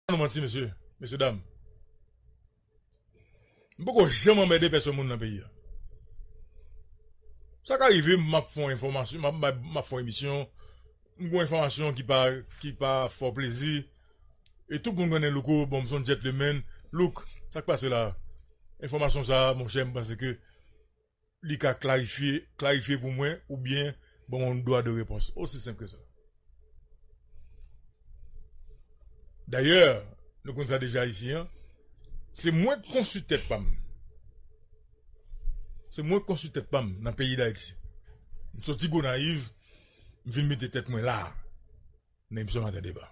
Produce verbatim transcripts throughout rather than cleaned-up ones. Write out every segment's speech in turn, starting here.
nou manti, mesye, mesye dam. M poko janm anmède pèsòn moun nan peyi a. Sa ka rive, m ap fè yon enfòmasyon, m ap, m ap, m ap fè yon emisyon, m gon enfòmasyon ki pa, ki pa fè w plezi, e tout moun konnen Louko, bon, m se yon gentleman. Louk, sa k pase la? Enfòmasyon sa a, monchè, m panse ke li ka klarifye, klarifye pou mwen, oubyen ban mwen yon dwa de repons. Osi senp ke sa. Dayè, nou konn sa deja isi an, se mwen k konstwi tèt pa m. Se mwen k konstwi tèt pa m nan peyi Dayiti. M soti Gonayiv, m vin mete tèt mwen la a, nan emisyon Maten Deba.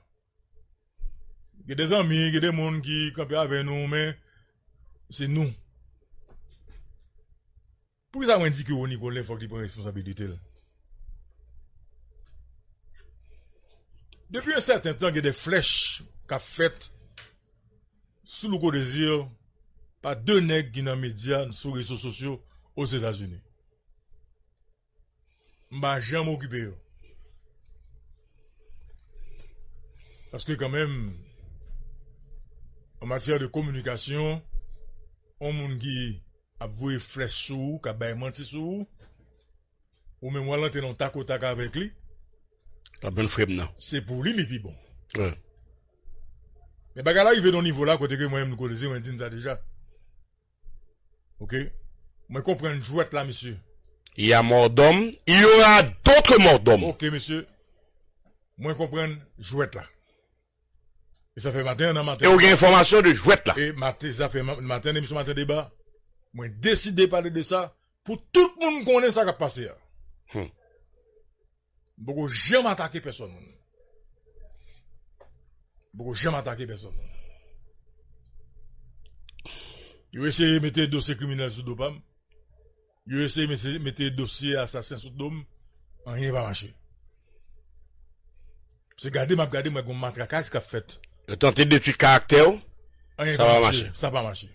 Gen de zanmi, gen de moun ki kanpe avè nou, men se nou. Poukisa mwen di ke Rony Colin fòk li pran responsabilite l? Depi yon sèten tan, gen de flèch k ap fèt sou Louko Désir pa de nèg ki nan medya, sou rezo sosyo Ozetazini. M pa janm okipe yo. Paske kanmenm, an matyè de kominikasyon, yon moun ki ap voye flèch sou ou, k ap bay manti sou ou, ou menm w al antre nan tak o tak avèk li, l ap jwenn frèm nan. Se pou li, li pi bon. Wi. Men bagay la rive nan nivo la kote ke mwen menm Louko Désir, mwen di n sa deja. Oke? Mwen konprann jwèt la, mesye. Il y a mort d'homme, il y aura d'autres morts d'hommes. Oke, mesye. Mwen konprann jwèt la. E sa fè maten an nan maten. E ou gen enfòmasyon de jwèt la. E maten, sa fè ma-, maten an emisyon Maten Deba. Mwen deside pale de sa pou tout moun konnen sa k ap pase a. Hmm. M poko janm atake pèsòn moun. M poko janm atake pèsòn moun. Yo eseye mete dosye kriminèl sou do pa m. Yo eseye mete, mete dosye asasen sou do m. Anyen pa mache. Se gade m ap gade, m wè gon matrakaj k ap fèt. Yo tante detwi karaktè w. Anyen pa mache. Sa pa mache.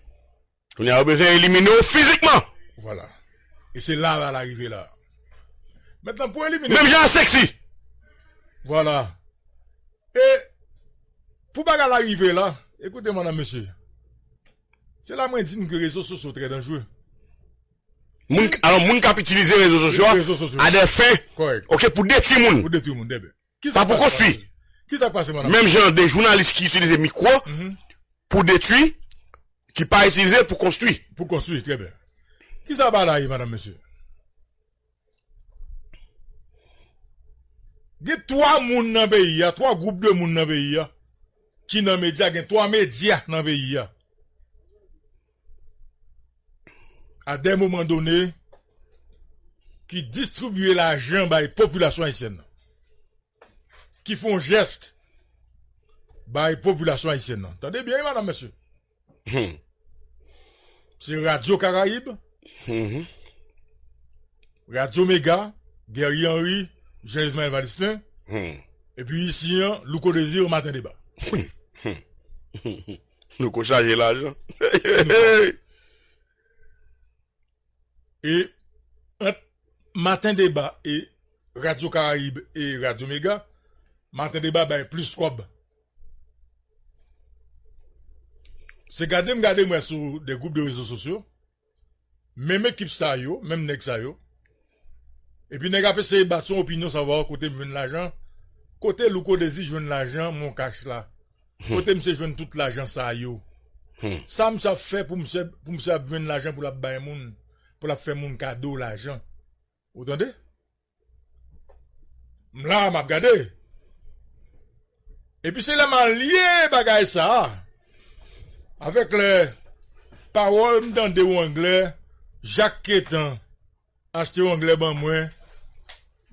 Kounye a, yo bezwen elimine w fizikman. Vwala. E se la, la, la rive la. Mentnan, pou elimine. Menm jan a Sexy. Vwala. E pou bagay la rive la, ekoute, madanm, mesye. Se la mwen di n ke rezo sosyo trè danjere. Moun, alò, moun k ap itilize rezo sosyo a, rezo sosyo, a des fins, kòrèk, oke, pou detwi moun. Pou detwi moun, trè byen. Pa pou konstwi. Kisa k pase, madanm? Menm jan de jounalis ki itilize mikwo, mhm, pou detwi, ki pa itilize pou konstwi. Pou konstwi, trè byen. Kisa bagay la ye, madanm, mesye? Gen twa moun nan peyi a, twa gwoup de moun nan peyi a, ki nan medya, gen twa medya nan peyi a. A de moman done, ki distribye lajan bay popilasyon ayisyèn nan. Ki fè yon jès bay popilasyon ayisyèn nan. Tande byen, wi, madanm, mesye. Hmm. Se Radyo Karayib, mhm, Radyo Mega, Guerrier Henry, Jean Ismaël Valistin, hmm, epi isi an, Louko Désir, Maten Deba. Hmm. Louko chaje lajan. E ant Maten Deba e Radyo Karayib e Radyo Mega, Maten Deba bay plis kòb. Se gade m gade m wè sou de gwoup de rezo sosyo, menm ekip sa yo, menm nèg sa yo. Epi nèg ap eseye bat yon opinyon, savwa kote m jwenn lajan, kote Louko Désir jwenn lajan Moncash la. Hmm. Kote misye jwenn tout lajan sa yo? Hmm. Sa misye ap fè pou misye, pou misye ap jwenn lajan pou l ap bay moun, pou l ap fè moun kado lajan? Ou tande? M la, m ap gade. Epi se lè m al lye bagay sa a, avèk lè pawòl m tande yon anglè, Jak Ketan achte yon anglè ban mwen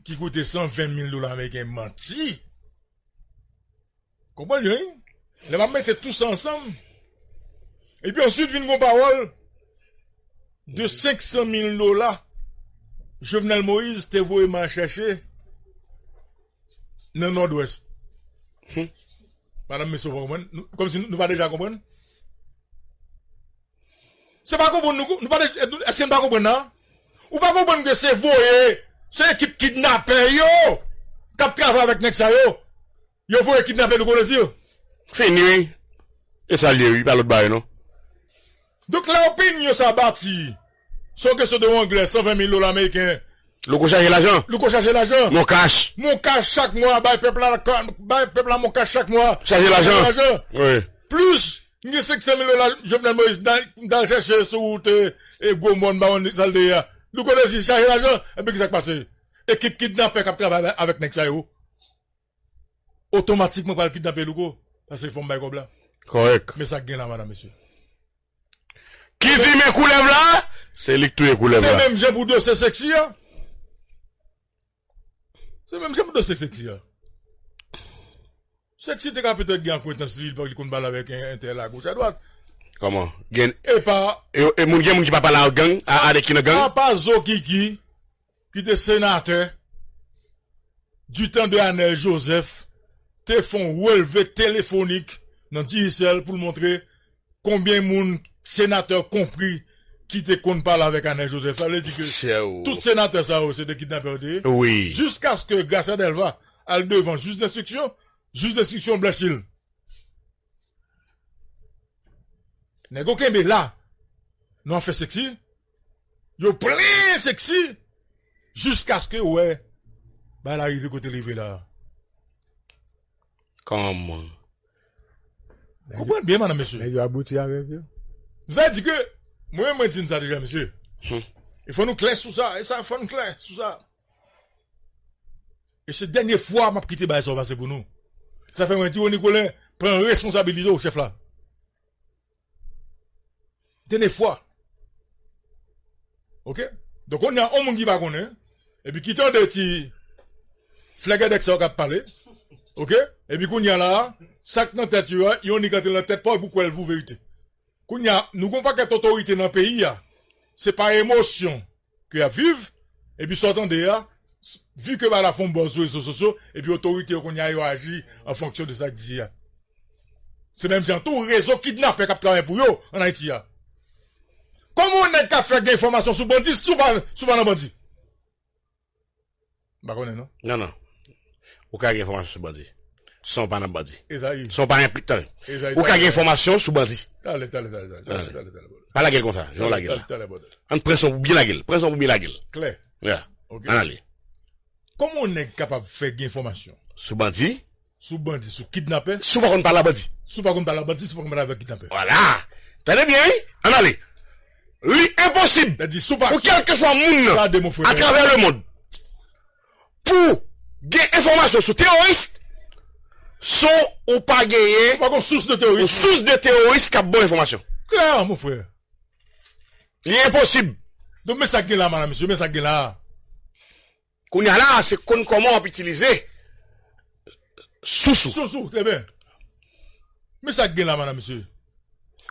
ki koute san ven mil dola ameriken, manti. Konprann li, wi? Lè m ap mete tou sa ansanm. Epi answit vin gon pawòl de senk san mil dola Jovenel Moïse te voye m al chèche nan Nòdwès. Hmm. Madanm, mesye, w pa konprann? Nou, kòmsi nou, nou pa deja konprann? Se pa konprann nou, nou pa deja, èske n pa konprann la? Ou pa konprann ke se voye, se ekip kidnapè yo k ap travay avèk nèg sa yo. Yo voye kidnape Louko Désir. Fini, wi. E sa l ye, wi, pa lòt bagay, non. Donk, lè opinyon sa bati, se yon kesyon de yon anglè, san ven mil dola ameriken. Louko chache lajan. Louko chache lajan. Mon cash. Mon cash chak mwa, bay pèp la, bay pèp la mon cash chak mwa. Chache lajan. Chache lajan. Wi. Plis, m gen senk san mil dola Jovenel Moïse, m t al chèche sou wout, e, e Gwo Mòn, Bawon, sa l te ye a. Louko te di, chache lajan, epi ki sa k pase? Ekip kidnapè k ap travay avèk nèg sa yo otomatikman pral kidnape Louko. Paske fò m bay kòb la. Kòrèk. Men sa k gen la, madam, mesye. Ki di men koulèv la, se li k touye koulèv la. Se menm jan pou dosye Sexy a. Se menm jan pou dosye Sexy a. Sexy te ka petèt gen akwentans li, li konn pale avèk entèl agoch adwat. Kòman? Gen, e pa, e, e moun, gen moun ki pa pale ak gang, a, a, de ki nan gang? Apa Zo Kiki, ki te senatè du tan de Anèl Jozèf, te fè yon relve telefonik nan Digicel pou l montre konbyen moun senatè konpri ki te konn pale avèk Anèl Jozèf. Sa vle di ke tout senatè sa yo, se de kidnapè yo te ye. Wi. Jiskaske Gracia Delva al devan jij denstriksyon, jij denstriksyon blanchi l. Nèg yo kenbe la, nan afè Sexy, yo plen Sexy, jiskaske yo wè bagay la rive kote l rive la. Kòman? Konprann byen, madam, mesye. Nèg yo abouti avèk yo. Sa vle di ke, mwen, mwen di n sa deja, mesye. Hmm. E fò nou klè sou sa, e sa, fò nou klè sou sa. E se dènye fwa m ap kite bagay sa yo pase pou nou. Sa fè mwen di Rony Colin, pran responsabilite w, chèf la. Dènye fwa. Oke? Donk, kounye a, yon moun ki pa konnen, epi ki tande ti flègèdèk sa yo k ap pale, oke? Epi kounye a la, sa k nan tèt yo a, yo ni kanpe nan tèt pa w, epi w kwè l pou verite. Kounye a, nou gon pakèt otorite nan peyi a, se pa emosyon ke y ap viv, epi sa w tande a, s-, vi ke bagay la fè yon buzz sou rezo sosyo, epi otorite yo kounye a yo aji an fonksyon de sa k di a. Se menm jan tou rezo kidnapè k ap travay pou yo ann Ayiti a. Kòman yon nèg ka fè gen enfòmasyon sou bandi si w pa, si w pa nan bandi? M pa konnen, non. Non, non. Ou ka gen enfòmasyon sou bandi. San w pa nan bandi. Ezayi. San w pa enpli-, tande. Ezayi, ou ka gen enfòmasyon sou bandi. Talè, talè, talè, talè, talè, talè, talè, talè. Pa lage l konsa, jan w lage l la. Talè, talè, talè. Ann pran san pou byen lage l. Pran san pou byen lage l. Klè. Ya. Ok. Ann ale. Kòman yon nèg kapab fè gen enfòmasyon? Sou bandi? Sou bandi, sou kidnapè? Si w pa konn pale a bandi. Si w pa konn pale a bandi, si w pa konn pale avèk kidnapè. Vwala. Tande byen, wi. Ann ale. Li enposib pou kèlkeswa moun nan, atravè lemonn, pou gen enfòmasyon sou teworis, san ou pa genyen yon sous de teworis k ap ba w enfòmasyon. Klè, mon frè. Li enposib. Donk, men sa k gen la, madam, mesye, men sa k gen la. Kounye a la, se konn kòman w ap itilize sous ou. Sous ou, trè byen. Men sa k gen la, madam, mesye.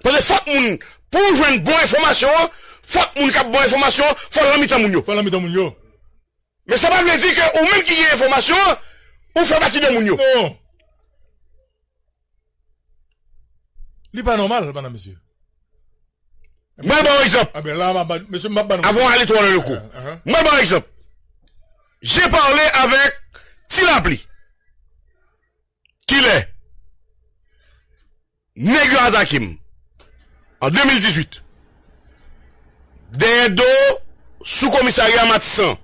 Paske fòk moun, pou w jwenn bon enfòmasyon an, fòk moun k ap ba w enfòmasyon an, fò l nan mitan moun yo. Fò l nan mitan moun yo. Men sa pa vle di ke ou menm ki gen enfòmasyon an, ou fè pati de moun yo. Non. Li pa nòmal, madam, mesye. Mwen ba w egzanp. A ben, la, m ap ba, mesye, m ap ba nou. Avan w ale twò nan loko. Ah, ah. Mwen ba w egzanp. J'ai parlé avec Ti Lapli. Kilè? Nèg yo atake m an de mil dizuit. Dèyè do, sou komisarya Matisan.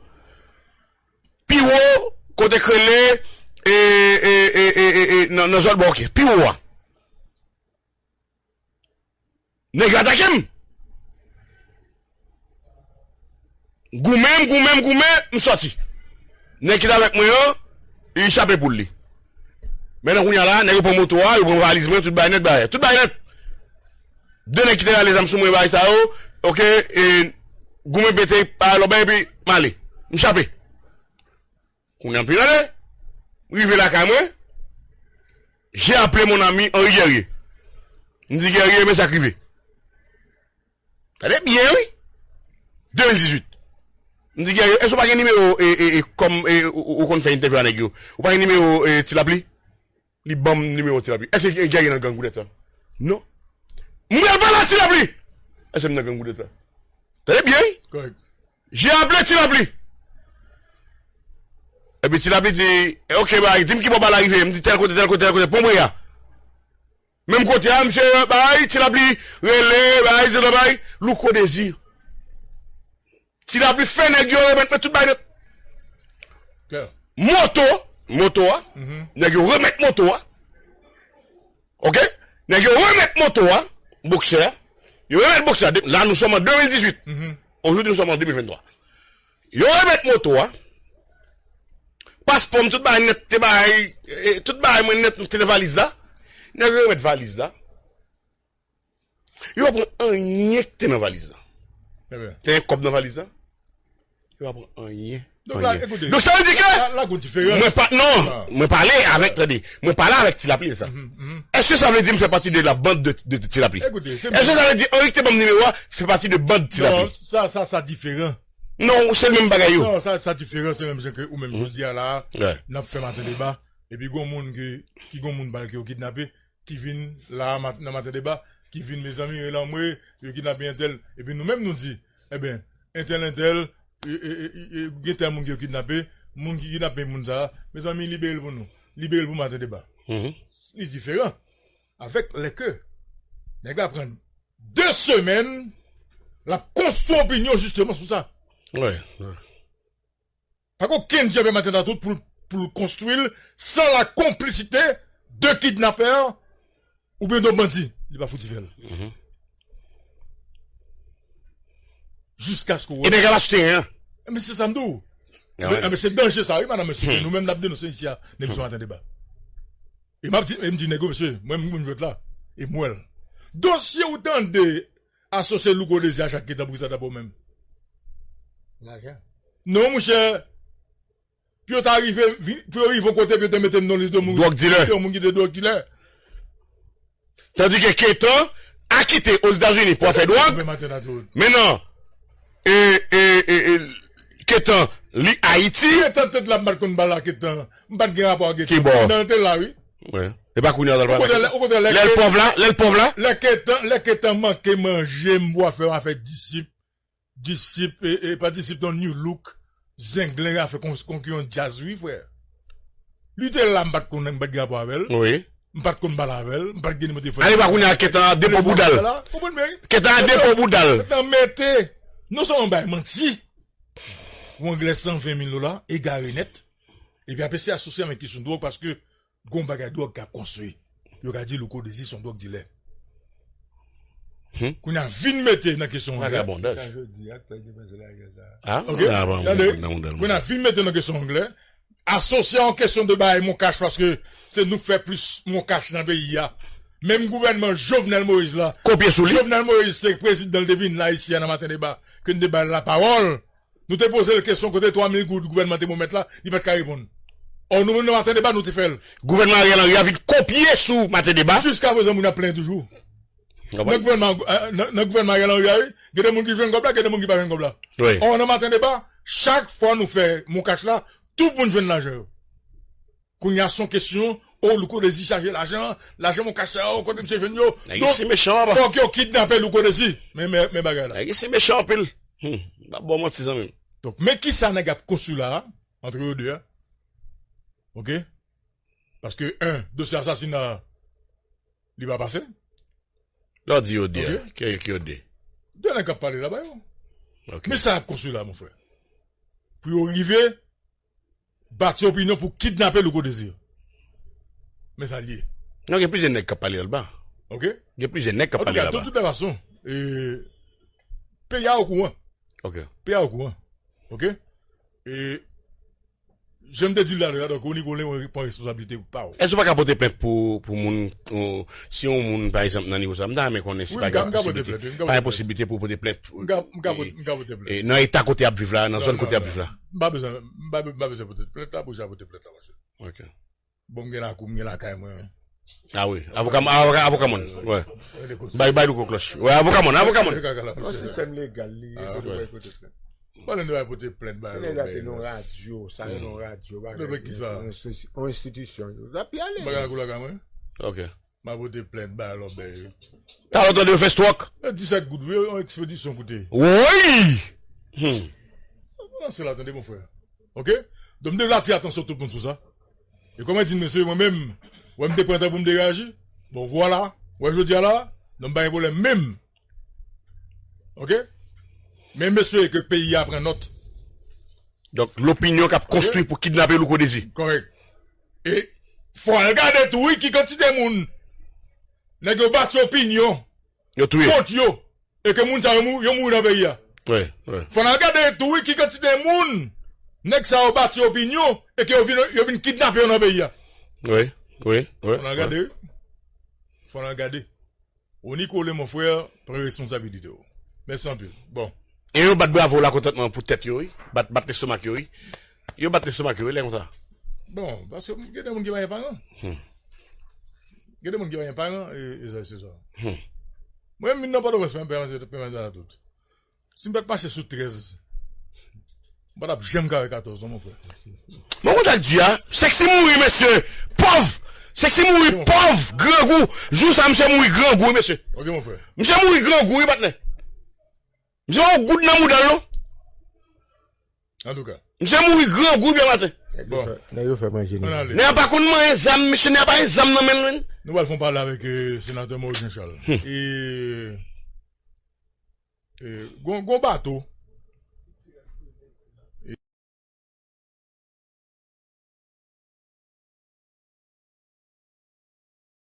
Pi wo, kote k rele, e, e, nan, nan zòn Bòkè. Pi wo a. Nèg yo atake m. Goumen, m goumen, m goumen, m sòti. Nèg ki t avèk mwen an, li chape poul li. Men nan kounye a la, nèg yo pran moto a, yo pran valiz mwen, tout bagay nèt, bagay. Tout bagay nèt. De nèg ki te rale zam sou mwen, bagay sa yo, oke, e goumen pete, pa lòbèy, epi m ale. M chape. Kounye a m fin ale. M rive lakay mwen. J'ai appelé mon ami Henri Guerrier. M di Guerrier, men sa k rive. Tande byen, wi. De mil dizuit. M di Guerrier, èske w pa gen nimewo, e, e, e, kòm, e, ou, ou, ou konn fè entèvyou a nèg yo? Ou pa gen nimewo, e, Ti Lapli? Li ban m nimewo Ti Lapli. Èske Guerrier nan gang Goudèt la? Non. M pral pale a Ti Lapli. Èske m nan gang Goudèt la? Tande byen, wi. Kòrèk. J'ai appelé Ti Lapli. Epi Ti Lapli di, e, oke, bay, di m ki bò bal la rive. M di tèl kote, tèl kote, tèl kote. Pran mwen ya. Menm kote a, misye bay, Ti Lapli rele, bay, se bay, Louko Dezi. Ti Lapli fè nèg yo remèt mwen tout bay nèt. Klè. Moto, moto a, nèg yo remèt moto a. Oke? Nèg yo remèt moto a, boksè a. Yo remèt boksè a. De- La, nou sòm an de mil dizuit. Ojodi, nou sòm an de mil venntwa. Yo remèt moto a. Paspò m, tout bagay nèt, te bay, e, tout bagay mwen nèt, te nan valiz la. Nèg yo remèt valiz la. Yo pa pran anyen ki te nan valiz la. Te gen kòb nan valiz la. Yo pa pran anyen. Donk la, ekoute, donk sa vle di ke la, la gon diferans. Mwen pa, non, mwen pale avèk, tande, mwen pale avèk Ti Lapli sa. Èske sa vle di m fè pati de la band de, de, de Ti Lapli? Èske sa vle di Henri ki te ban m nimewo a fè pati de band Ti Lapli? Non, sa, sa, sa diferan. Non, se menm bagay yo. Non, sa, sa diferan, se menm jan ke ou menm jodi a la, n ap fè maten deba, epi gon moun ke, ki gon moun bal ke yo kidnape, ki vin la nan maten deba, ki vin, mezanmi, rele anmwe, yo kidnape entèl. Epi nou menm nou di, enben, entèl, entèl, e, e, e, e, gen tèl moun ki yo kidnape, moun ki kidnape moun sa a, mezanmi, libere l pou nou. Libere l pou maten deba. Li diferan. Avèk lè ke nèg la pran de semèn, l ap konstwi opinyon jisteman sou sa. Wi, wi. Pa gen okenn jan pèmèt a tout pou, pou l konstwi l san la konplisite de kidnapè oubyen de bandi. Li pa fouti fè l. Jiskaske w wè. E nèg ap achte, hein? Men se sa m di w. Men se danje sa, wi, madanm, mesye, ke nou menm n ap denonse isi a, nan emisyon Maten Deba. E m ap di, e m di nèg yo, mesye, mwen, m moun jwèt la, e m wè l. Dosye ou tande asosye Louko Dezi a Jacques Ketan pou ki sa ta pou menm? Lajan. Non, monchè. Pou yo ta rive, pou yo rive yon kote, pou yo te mete m nan lis de moun, dwòg dilè, de moun ki te dwòg dilè. Tandike Ketan akite Ozetazini pou afè dwòg. Men non. E, e, e, e, Ketan, li Ayiti. Ketan tèt la, m pa t konn bal la, Ketan. M pa t gen rapò ak Ketan. Ki bò? Nan te la, wi. Wi. E pa kounye a l pral. Okontrè, lè, okontrè, lè, lè l pòv la, lè l pòv la. Lè Ketan, lè Ketan manke manje, m pou afè, afè disip, disip, e, e, pa disip, non, New Look, Zenglen, afè kon, konkiran djaz, wi, frè. Li te la, m pa t konn, m pa t gen rapò avè l. Wi. M pa t konn bal avè l, m pa t gen nimewo telefòn. Ale pa kounye a, Ketan depo bouda l. Konprann byen, wi. Ketan depo bouda l. Ketan mete, non sèlman bay manti. Yon anglè san ven mil dola, egare nèt. Epi apre se asosye avèk kesyon dwòg, paske gon bagay dwòg k ap konstwi. Yo ka di Louko Dezi se yon dwòg dilè. Kounye a vin mete nan kesyon anglè. Vagabondaj. Sa jodi a, k fè depanse lajan sa. Ah, ok. Tande. Kounye a vin mete nan kesyon anglè. Asosye an kesyon de bay Moncash, paske se nou k fè plis Moncash nan peyi a. Menm gouvènman Jovenel Moïse la. Kopye sou li. Jovenel Moïse se prezidan l te vin la isi a nan Maten Deba, ke n te ba l lapawòl. Nou te poze l kesyon kote twa mil goud gouvènman te pwomèt la, li pa t ka reponn. Ò, nou menm nan Maten Deba, nou te fè l. Gouvènman Ariel Henry a vin kopye sou Maten Deba. Jiska prezan, moun ap plenyen toujou. Nan gouvènman, eh, nan, nan gouvènman Ariel Henry a, wi, gen de moun ki jwenn kòb la, gen de moun ki pa jwenn kòb la. Wi. Ò, nan Maten Deba, chak fwa nou fè Moncash la, tout moun jwenn lajan yo. Kounye a se yon kesyon, o, Louko Dezi chaje lajan, lajan Moncash sa yo, kote misye jwenn yo. Nèg isi mechan anba. Donk, fòk yo kidnape Louko Dezi. Men, men, men bagay la. Nèg isi mechan anpil. Hmm, m ap ba w manti, zanmi m. Donk, men kisa nèg ap konstwi la a, antre yo de a. Ok? Paske, en, dosye asasina a, li pa pase. Lè w di yo de a, ki, ki yo de? De nèg k ap pale la ba yo. Ok. Men sa y ap konstwi la, mon frè. Pou yo rive bati opinyon pou kidnape Louko Dezi. Men sa l ye. Non, gen plizyè nèg k ap pale anba. Ok. Gen plizyè nèg k ap pale anba. Antouka, de tout fason, e, peyi a okouran. Ok. Peyi a okouran. Ok. E, jan m te di l talè a, donk, ou ni konnen ou pran responsablite pa w. Èske w pa ka pote plent pou, pou moun, ou, si yon moun, pa egzanp, nan nivo sa, m ta renmen konnen si pa gen posiblite, pa gen posiblite pou w pote plent. M ka, m ka pote, m ka pote plent. E, nan eta kote y ap viv la, nan zòn kote y ap viv la. M pa bezwen, m pa, m pa bezwen pote plent la, pou jan pote plent la, monchè. Ok. Bon, m gen lakou, m gen lakay mwen. Ah wi, avoka, avoka, avoka moun. Wi. Bay, bay Louko klòch. Wi, avoka moun, avoka moun. Yon sistèm legal li ye, kote w bay pote plent. Pale nou bay pote plent, bay. Se nèg la te nan radyo, sa yo nan radyo, bagay. Nan kisa? Yon ensti-, yon enstitisyon. L ap y ale. Bagay lakou lakay mwen. Ok. M a pote plent bay lòbèy yo. Talè w tande yo fè stwòk. E disèt goud, wi, yon ekspedisyon koute. Woy! Hmm. Nan se la, tande, mon frè. Ok? Donk, m te vle atire atansyon tout moun sou sa. E kòman di, mesye, mwen menm, wè m te pran tan pou m degaje. Bon, vwala. Ou wè jodi a la, nou pa gen pwoblèm menm. Oke? Men m espere ke peyi a pran nòt. Donk, lopinyon k ap konstwi pou kidnape Louko Dezi. Kòrèk. E fò al gade tou, wi, ki kantite moun nèg yo bati opinyon Yo touye. kont yo, e ke moun sa yo mou- yo mouri nan peyi a. Wi, wi, Fò n al gade tou, wi, ki kantite moun nèg sa yo bati opinyon, e ke yo vin, yo vin kidnape yo nan peyi a. wi, wi, wi. Fò n al gade, wi. Fò n al gade. Ou ni kole, mon frè, pran responsabilite w. Mèsi anpil. Bon. E yo bat bravo la kontantman pou tèt yo, wi. Bat, bat lestomak yo, wi. Yo bat lestomak yo, wi, lè konsa. Bon, paske gen de moun ki pa gen paran. Gen de moun ki pa gen paran, e, e sa, se sa. Mwen, menm nan Pòtoprens, mwen pèmèt, pèmèt la tout. Si m pa t mache sou trèz, m pa t ap janm kare katòz, non, mon frè. Mwen konn sa k di a, Sexy mouri, mesye. Pòv! Sexy mouri, pòv, grangou. Jou sa, misye mouri grangou, wi, mesye. Ok, mon frè. Misye mouri grangou, wi, patnè. Misye pa yon goud nan mouda l, non. Antouka. Misye mouri grangou, byen maten. Bon. Nèg yo fè manje Ann li. ale. Nèg pa konn manyen zam, misye nèg pa gen zam nan men l, men. Nou pral fè yon pale avèk eh, senatè Maurice Jean Charles. E, e, gon, gon bato.